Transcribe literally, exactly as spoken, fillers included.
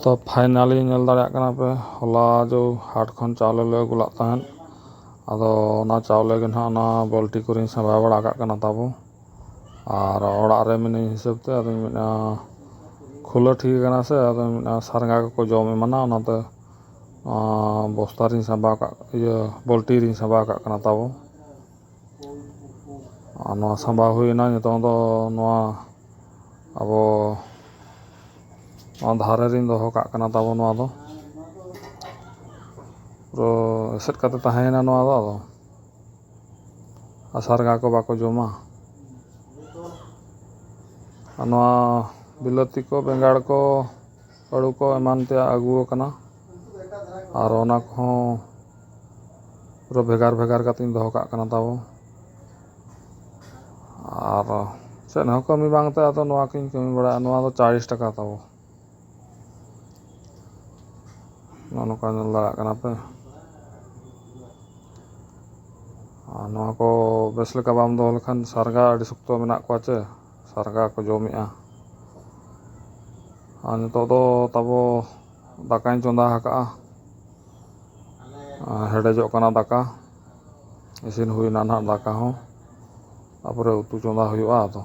ᱛᱚ finally ᱧᱮᱞ ᱫᱟᱲᱮᱭᱟᱜ ᱠᱟᱱᱟ ᱯᱮ, ᱦᱚᱞᱟ ᱡᱚ ᱦᱟᱴ ᱠᱷᱚᱱ ᱪᱟᱣᱞᱮ ᱞᱮ ᱟᱹᱜᱩ ᱞᱮᱫ ᱛᱟᱦᱮᱸᱫ, ᱟᱫᱚ ᱚᱱᱟ ᱪᱟᱣᱞᱮ ᱜᱮ ᱱᱟᱦᱟᱜ ᱚᱱᱟ ᱵᱟᱹᱞᱴᱤ ᱠᱚᱨᱮᱧ ᱥᱟᱸᱵᱟᱣ ᱵᱟᱲᱟ ᱠᱟᱜ ᱠᱟᱱᱟ ᱛᱟᱵᱚ᱾ ᱟᱨ ᱚᱲᱟᱜ ᱨᱮ ᱢᱤᱱᱟᱹᱧ ᱦᱤᱥᱟᱹᱵ ᱛᱮ ᱟᱫᱚᱧ ᱢᱮᱱᱟ ᱠᱷᱩᱞᱟᱹ ᱴᱷᱤᱠ ᱟᱠᱟᱱᱟ ᱥᱮ, ᱟᱫᱚᱧ ᱢᱮᱱᱟ ᱥᱟᱨᱜᱟ ᱠᱚᱠᱚ ᱡᱚᱢ ᱮᱢᱟᱱᱟ, ᱚᱱᱟᱛᱮ ᱵᱚᱥᱛᱟ ᱨᱤᱧ ᱥᱟᱸᱵᱟᱣ ᱠᱟᱜ, ᱤᱭᱟᱹ, ᱵᱟᱹᱞᱴᱤ ᱨᱤᱧ ᱥᱟᱸᱵᱟᱣ ᱠᱟᱜ ᱠᱟᱱᱟ ᱛᱟᱵᱚ᱾ ᱟᱨ ᱱᱚᱣᱟ ᱥᱟᱸᱵᱟᱣ ᱦᱩᱭᱱᱟ᱾ ᱱᱤᱛᱚᱝ ᱫᱚ ᱱᱚᱣᱟ ᱟᱵᱚ ᱱᱚᱣᱟ ᱫᱷᱟᱨᱮ ᱨᱤᱧ ᱫᱚᱦᱚ ᱠᱟᱜ ᱠᱟᱱᱟ ᱛᱟᱵᱚ᱾ ᱱᱚᱣᱟ ᱫᱚ ᱯᱩᱨᱟᱹ ᱮᱥᱮᱫ ᱠᱟᱛᱮ ᱛᱟᱦᱮᱸᱭᱮᱱᱟ ᱱᱚᱣᱟ ᱫᱚ᱾ ᱟᱫᱚ ᱟᱨ ᱥᱟᱨᱜᱟ ᱠᱚ ᱵᱟᱠᱚ ᱡᱚᱢᱟ᱾ ᱟᱨ ᱱᱚᱣᱟ ᱵᱤᱞᱟᱹᱛᱤ ᱠᱚ, ᱵᱮᱸᱜᱟᱲ ᱠᱚ, ᱟᱹᱞᱩ ᱠᱚ ᱮᱢᱟᱱ ᱛᱮᱭᱟᱜ ᱟᱹᱜᱩ ᱟᱠᱟᱱᱟ᱾ ᱟᱨ ᱚᱱᱟ ᱠᱚᱦᱚᱸ ᱯᱩᱨᱟᱹ ᱵᱷᱮᱜᱟᱨ ᱵᱷᱮᱜᱟᱨ ᱠᱟᱛᱮᱧ ᱫᱚᱦᱚ ᱠᱟᱜ ᱠᱟᱱᱟ ᱛᱟᱵᱚ᱾ ᱟᱨ ᱪᱮᱫ ᱦᱚᱸ ᱠᱟᱹᱢᱤ ᱵᱟᱝᱛᱮ ᱟᱫᱚ ᱱᱚᱣᱟ ᱠᱚᱧ ᱠᱟᱹᱢᱤ ᱵᱟᱲᱟᱭᱟ᱾ ᱱᱚᱣᱟ ᱫᱚ ᱪᱟᱞᱤᱥ ᱴᱟᱠᱟ ᱛᱟᱵᱚ᱾ ᱱᱚᱜᱼᱚ ᱱᱚᱝᱠᱟ ᱧᱮᱞ ᱫᱟᱲᱮᱭᱟᱜ ᱠᱟᱱᱟ ᱯᱮ᱾ ᱟᱨ ᱱᱚᱣᱟ ᱠᱚ ᱵᱮᱥ ᱞᱮᱠᱟ ᱵᱟᱢ ᱫᱚᱦᱚ ᱞᱮᱠᱷᱟᱱ ᱥᱟᱨᱜᱟ ᱟᱹᱰᱤ ᱥᱚᱠᱛᱚ ᱢᱮᱱᱟᱜ ᱠᱚᱣᱟ ᱪᱮ, ᱥᱟᱨᱜᱟ ᱠᱚ ᱡᱚᱢᱮᱜᱼᱟ᱾ ᱟᱨ ᱱᱤᱛᱚᱜ ᱫᱚ ᱛᱟᱵᱚ ᱫᱟᱠᱟᱧ ᱪᱚᱸᱫᱟ ᱟᱠᱟᱜᱼᱟ᱾ ᱟᱨ ᱦᱮᱰᱮᱡᱚᱜ ᱠᱟᱱᱟ ᱫᱟᱠᱟ, ᱤᱥᱤᱱ ᱦᱩᱭᱱᱟ ᱱᱟᱦᱟᱜ ᱫᱟᱠᱟ ᱦᱚᱸ, ᱛᱟᱯᱚᱨᱮ ᱩᱛᱩ ᱪᱚᱸᱫᱟ ᱦᱩᱭᱩᱜᱼᱟ᱾ ᱟᱫᱚ